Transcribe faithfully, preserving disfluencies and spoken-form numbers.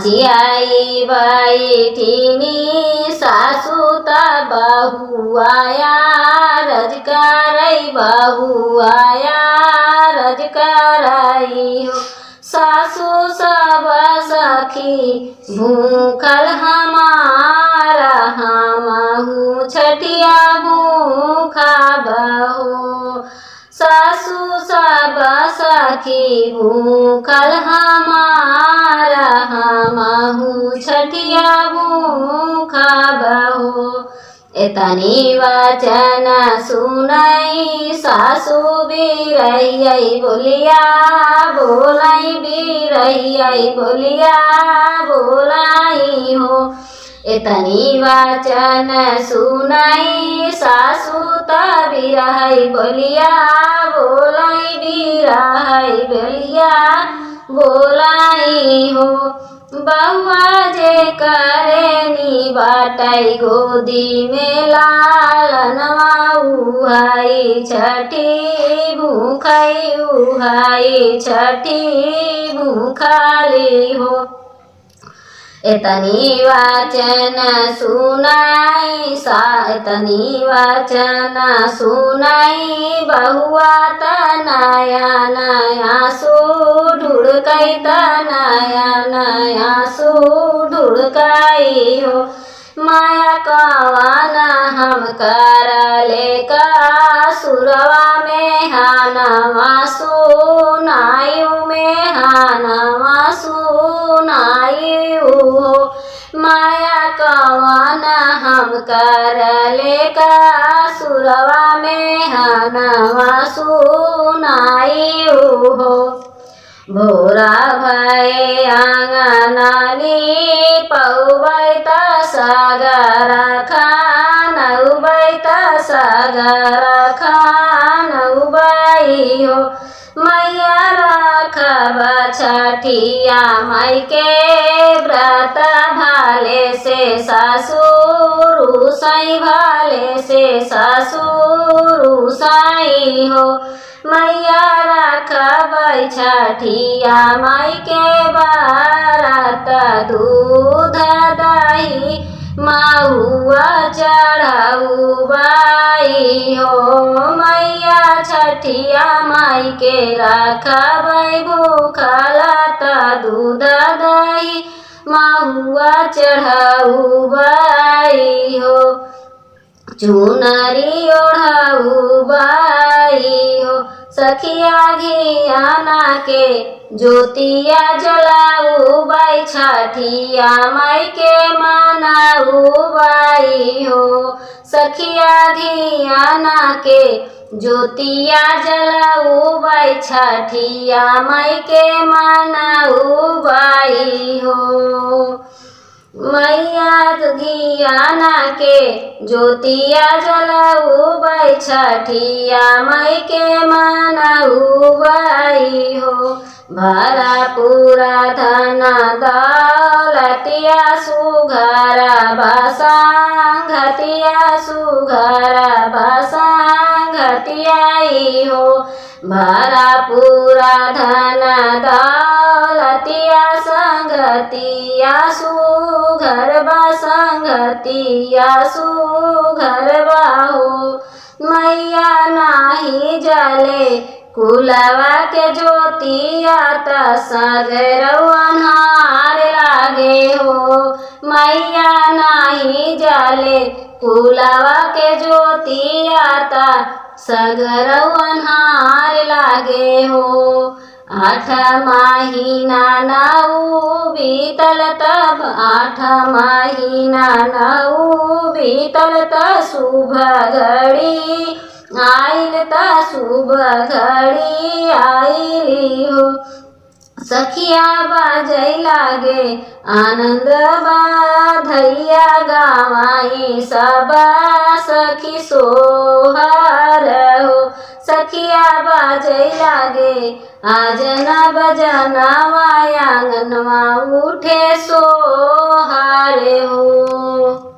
चियाई बैठिनी सासु त बहुआया रज करै बहुआया रज करै हो। सासु सब सखी भूखल हमार हमहु छठिया भूखा बहो। सासु सब सखी भूखल हमार हमहु छठिया भूखा बहो। एतनी वचन सुनै सासु बिरहियै बोलिया बोलै बिरहियै बोलिया बोलै हो। एतनी वचन सुनै सासु त बिरहै बोलिया बोलै बिरहै बोलिया बोलै हो। बहुआ जे करे नी बाटै गोदी में लालनवा उहै छठी भूखै उहै छठी भूखाली हो। एतनी वचन सुनै सा एतनी वचन सुनै बहुआ त नया नया सु ढुड़कै त नया नया सु ढुड़कै हो। माया कवन हम करले का सुरवा में हनवा सुनायु में हनवा सुनायु हो। माया कवन हम करले का सुरवा में हनवा सुनायु हो। भोरा भए आँगन लीपउबै त सगर खानउबै त सगर खानउबै हो। मैया राखब छठिया माई के व्रत भाले से सासु रुसै भाले से सासु रुसै हो। मैया राखबै छठिया माई के बरत दूध दही महुआ चढ़उबै हो। मैया छठिया माई के राखबै भूखल त दूध दही महुआ चढ़उबै हो। चुनरी ओढ़उबै हो सखिया घियाना के ज्योतिया जलउबै छठिया माई के मनउबै हो। सखिया घियाना के ज्योतिया जलउबै छठिया माई के मनउबै हो। मैया घियाना के ज्योतिया जलउबै छठिया माई के मनउबै हो। भरा पूरा धन दौलतिया सुघर बसंगतिया सुघर बसंगतिया ई हो। भरा पूरा धन दौलतिया संगतिया सुघर बसंगतिया सुघर बहो। मैया नाही जले कुलवा के ज्योतिया त सगरउ अन्हार लागे हो। मैया नाही जले कुलवा के ज्योतिया त सगरउ अन्हार लागे हो। आठ महीना नउ बीतल तब, आठ महीना नउ बीतल त शुभ घड़ी आइल त शुभ घड़ी आइली हो। सखिया बाजै लागे आनंद बधइया गावाई सब सखी सोहर हो। सखिया बाजै लागे आजना बजनवा आंगनवा उठे सोहर हो।